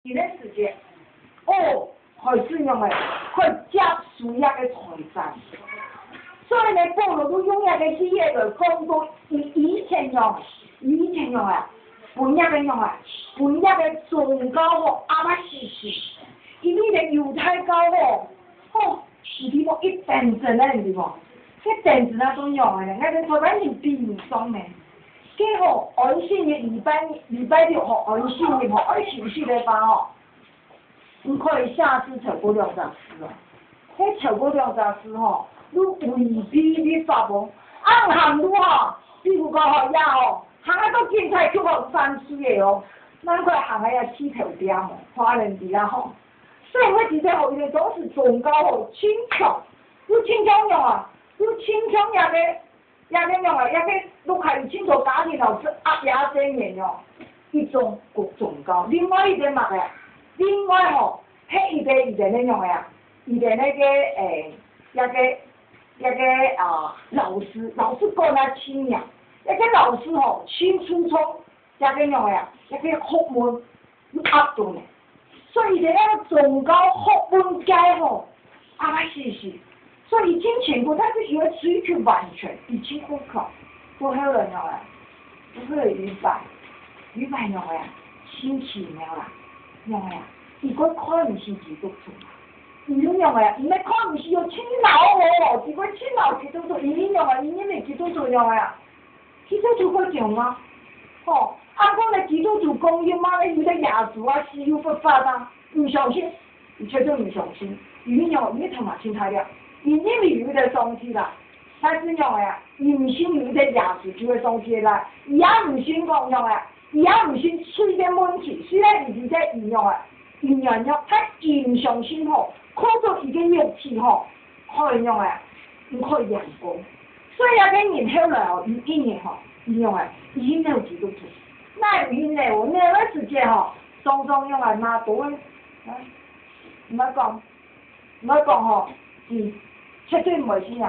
伊咧時節，哦，開始用的去接需要的財產。所以呢，保羅都用一个語言來講到以前用，以前用啊，本一个用啊，本一个宗教吼，阿媽時時，因為咧猶太教吼，吼，是啲無一陣陣咧，你知無？一陣陣啊種用的咧，我哋台灣人比唔上呢。計吼安息日禮拜六吼安息日吼愛休息的話吼，唔可以下次超過兩小時哦。彼超過兩小時吼，你違背律法無？按行路吼，比如講吼也吼，行啊到警察局吼三水的哦，咱可以行啊遐剃頭店哦，花蓮佇遐吼。所以我佇這吼，伊個總是宗教吼，親像，你親像用啊，你親像遐個。遐個用啊，遐個你看伊親像家庭老師壓壓這年哦，一種國宗教。另外一個嘛個，另外吼，彼伊個伊個咧用的啊，伊個那個遐個遐個啊老師，老師講來親呀，遐個老師吼，真注重遐個用的啊，遐個學問壓住呢，所以伊個那個宗教學問界吼，啊是是。所以真全部，但是伊會追求完全，已經可靠，都好了用啊，都好禮拜，禮拜用啊，真奇妙啦，用啊，伊閣看毋是基督徒，伊用啊，伊欲看毋是有親老哦，伊閣親老基督徒，伊用啊，伊因為基督徒用啊，基督徒閣強嗎？吼，啊講咧基督徒講伊媽咧有咧耶穌啊，死有復活啊，毋相信，伊絕對毋相信，伊用伊頭嘛凊彩了。伊認為有一個上帝啦，但是用的，伊毋信有一個耶穌就會上帝啦，伊也毋信講用的，伊也毋信水的問題，雖然伊佇這應用的，伊軟弱，他伊毋相信吼，靠做伊個肉體吼，可以用的，毋可以陽光，所以啊，個人後來哦，伊一年吼，伊用的，伊沒有基督徒，哪有因的？我那個時間吼，常常用來馬多的，啊，毋愛講，毋愛講吼，嗯。絕對毋會信耶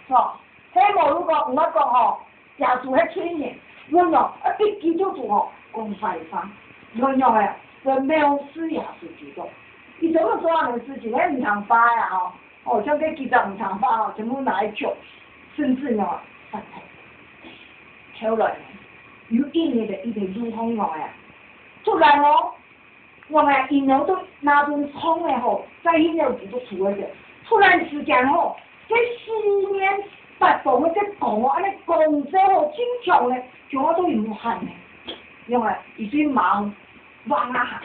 穌，吼！彼無如果毋愛講吼，耶穌彼催眠，阮哦，啊比基督徒吼講壞話，阮用的來藐視耶穌基督。伊怎麼做按呢事情？彼毋通發啊吼！哦，像這記者毋通發吼，全部拿來笑，甚至喏，殺頭。後來有一年的一個女方用的，突然哦，用的因兩都拿陣創的吼，在彼個基督徒的。突然之間吼，這四面八方的這光哦，按呢光澤吼，真強咧，像我都有汗咧，因為伊水盲盲啊。